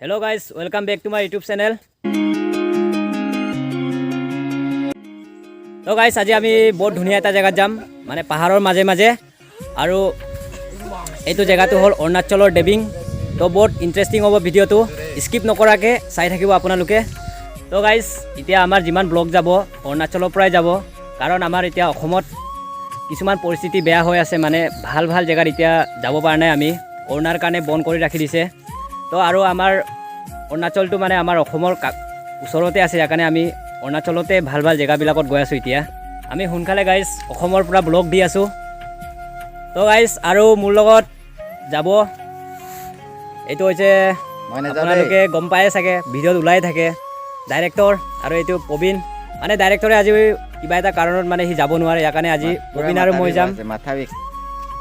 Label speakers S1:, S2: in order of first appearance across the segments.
S1: Hello guys, welcome back to my YouTube channel. তো guys, আজি আমি বহুত ধুনীয়া এটা জেগাত যাম, মানে পাহাৰৰ মাজে মাজে। আৰু এইটো জেগাটো হ'ল অৰুণাচলৰ ডেবিং। তো বহুত ইণ্টাৰেষ্টিং হ'ব ভিডিঅ'টো, স্কিপ নকৰাকৈ চাই থাকিব আপোনালোকে। তো গাইজ, এতিয়া আমাৰ যিমান ব্লগ যাব, অৰুণাচলৰ পৰাই যাব, কাৰণ আমাৰ এতিয়া অসমত কিছুমান পৰিস্থিতি বেয়া হৈ আছে। মানে ভাল ভাল জেগাত এতিয়া যাব পৰা নাই আমি, কৰোণাৰ কাৰণে বন্ধ কৰি ৰাখি দিছে। তো আৰু আমাৰ অৰুণাচলটো মানে আমাৰ অসমৰ ওচৰতে আছে, সেইকাৰণে আমি অৰুণাচলতে ভাল ভাল জেগাবিলাকত গৈ আছোঁ। এতিয়া আমি সোনকালে গাইজ অসমৰ পৰা ব্লগ দি আছোঁ। তো গাইজ, আৰু মোৰ লগত যাব এইটো হৈছে
S2: মই নাযাওঁ দেই।
S1: আপোনালোকে গম পায়ে চাগে, ভিডিঅ'ত ওলাই থাকে, ডাইৰেক্টৰ আৰু এইটো প্ৰবীণ। মানে ডাইৰেক্টৰে আজি কিবা এটা কাৰণত মানে সি যাব নোৱাৰে, ইয়াৰ কাৰণে আজি প্ৰবীণ আৰু মই যাম।
S2: মাথা বিষ।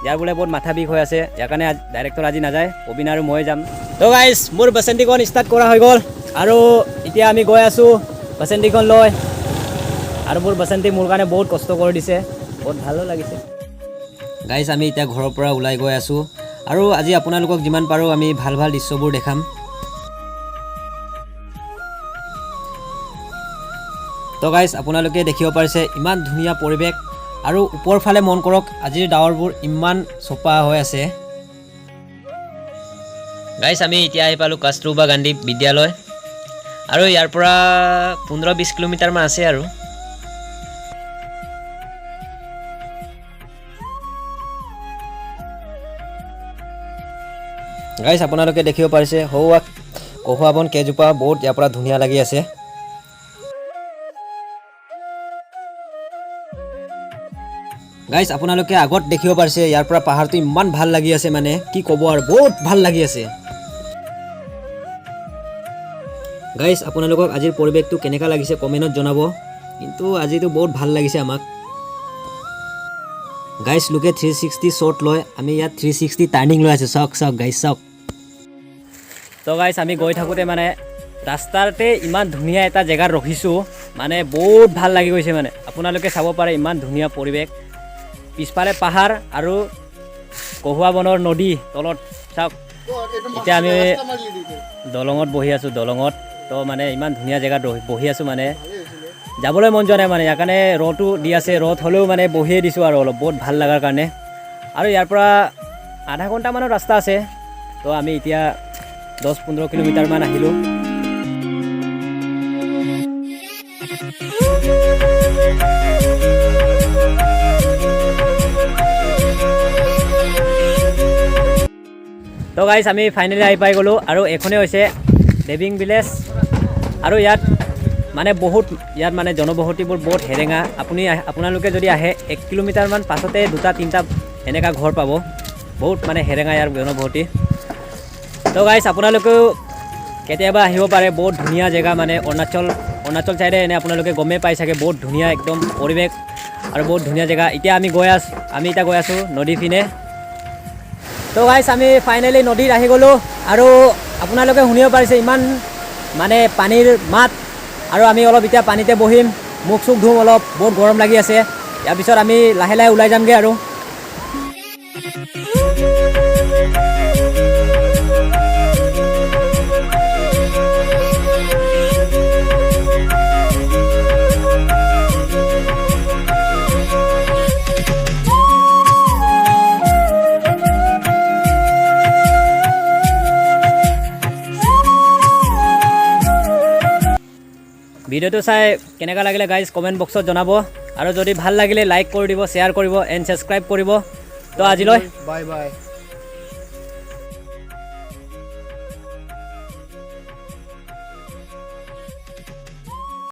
S1: ইয়াৰ বোলে বহুত মাথা বিষ হৈ আছে, ইয়াৰ কাৰণে ডাইৰেক্টৰ আজি নাযায়, প্ৰবীণ আৰু মই যাম। তো গাইজ, মোৰ বাচন্তীখন ষ্টাৰ্ট কৰা হৈ গ'ল আৰু এতিয়া আমি গৈ আছোঁ বাচন্তীখন লৈ। আৰু মোৰ বাচন্তী মোৰ কাৰণে বহুত কষ্ট কৰি দিছে, বহুত ভালো লাগিছে। গাইজ, আমি এতিয়া ঘৰৰ পৰা ওলাই গৈ আছোঁ আৰু আজি আপোনালোকক যিমান পাৰোঁ আমি ভাল ভাল দৃশ্যবোৰ দেখাম। তো গাইজ, আপোনালোকে দেখিব পাৰিছে ইমান ধুনীয়া পৰিৱেশ। আৰু ওপৰ ফালে মন কৰক, আজিৰ ডাৱৰবোৰ ইমান চপা হৈ আছে। গাইজ, আমি এতিয়া আহি পালোঁ কস্তুৰবা গান্ধী বিদ্যালয় আৰু ইয়াৰ পৰা 15-20 কিলোমিটাৰমান আছে। আৰু গাইজ, আপোনালোকে দেখিব পাৰিছে সৌৱা কহুৱা বন কেইজোপা, বহুত ইয়াৰ পৰা ধুনীয়া লাগি আছে। গাইজ, আপোনালোকে আগত দেখিব পাৰিছে, ইয়াৰ পৰা পাহাৰটো ইমান ভাল লাগি আছে, মানে কি ক'ব আৰু, বহুত ভাল লাগি আছে। গাইজ, আপোনালোকক আজিৰ পৰিৱেশটো কেনেকুৱা লাগিছে কমেণ্টত জনাব। কিন্তু আজিতো বহুত ভাল লাগিছে আমাক। গাইজ, লোকে 360 শ্বট লয়, আমি ইয়াত 360 টাৰ্ণিং লৈ আছোঁ। চাওক চাওক গাইজ, চাওক। তো গাইজ, আমি গৈ থাকোঁতে মানে ৰাস্তাতে ইমান ধুনীয়া এটা জেগাত ৰখিছোঁ, মানে বহুত ভাল লাগি গৈছে। মানে আপোনালোকে চাব পাৰে, ইমান ধুনীয়া পৰিৱেশ, পিছফালে পাহাৰ আৰু কহুৱা বনৰ নদী তলত। চাওক, এতিয়া আমি দলঙত বহি আছোঁ, দলঙত। তো মানে ইমান ধুনীয়া জেগাত বহি আছোঁ, মানে যাবলৈ মন যোৱা নাই। মানে ইয়াৰ কাৰণে ৰ'দো দি আছে, ৰ'দ হ'লেও মানে বহিয়ে দিছোঁ আৰু অলপ বহুত ভাল লগাৰ কাৰণে। আৰু ইয়াৰ পৰা আধা ঘণ্টামানৰ ৰাস্তা আছে। তো আমি এতিয়া 10-15 কিলোমিটাৰমান আহিলোঁ। তো গাইজ, আমি ফাইনেলি আহি পাই গ'লোঁ আৰু এইখনেই হৈছে ডেবিং ভিলেজ। আৰু ইয়াত মানে বহুত, ইয়াত মানে জনবসতিবোৰ বহুত সেৰেঙা। আপোনালোকে যদি আহে, 1 কিলোমিটাৰমান পাছতে দুটা তিনিটা এনেকুৱা ঘৰ পাব। বহুত মানে সেৰেঙা ইয়াৰ জনবসতি। তো গাইজ, আপোনালোকেও কেতিয়াবা আহিব পাৰে, বহুত ধুনীয়া জেগা। মানে অৰুণাচল চাইডে এনে আপোনালোকে গমেই পাই চাগে, বহুত ধুনীয়া একদম পৰিৱেশ আৰু বহুত ধুনীয়া জেগা। এতিয়া আমি গৈ আছোঁ, আমি এতিয়া গৈ আছোঁ নদী পিনে। তো গাইজ, আমি ফাইনেলি নদীত আহি গ'লোঁ আৰু আপোনালোকে শুনিব পাৰিছে ইমান মানে পানীৰ মাত। আৰু আমি অলপ এতিয়া পানীতে বহিম, মুখ চুখ ধুম অলপ, বহুত গৰম লাগি আছে। ইয়াৰ পিছত আমি লাহে লাহে ওলাই যামগৈ। আৰু ভিডিঅ'টো চাই কেনেকুৱা লাগিলে গাইজ, কমেণ্ট বক্সত জনাব। আৰু যদি ভাল লাগিলে লাইক কৰি দিব, শ্বেয়াৰ কৰিব এণ্ড ছাবস্ক্ৰাইব কৰিব। তো আজিলৈ
S3: বাই বাই।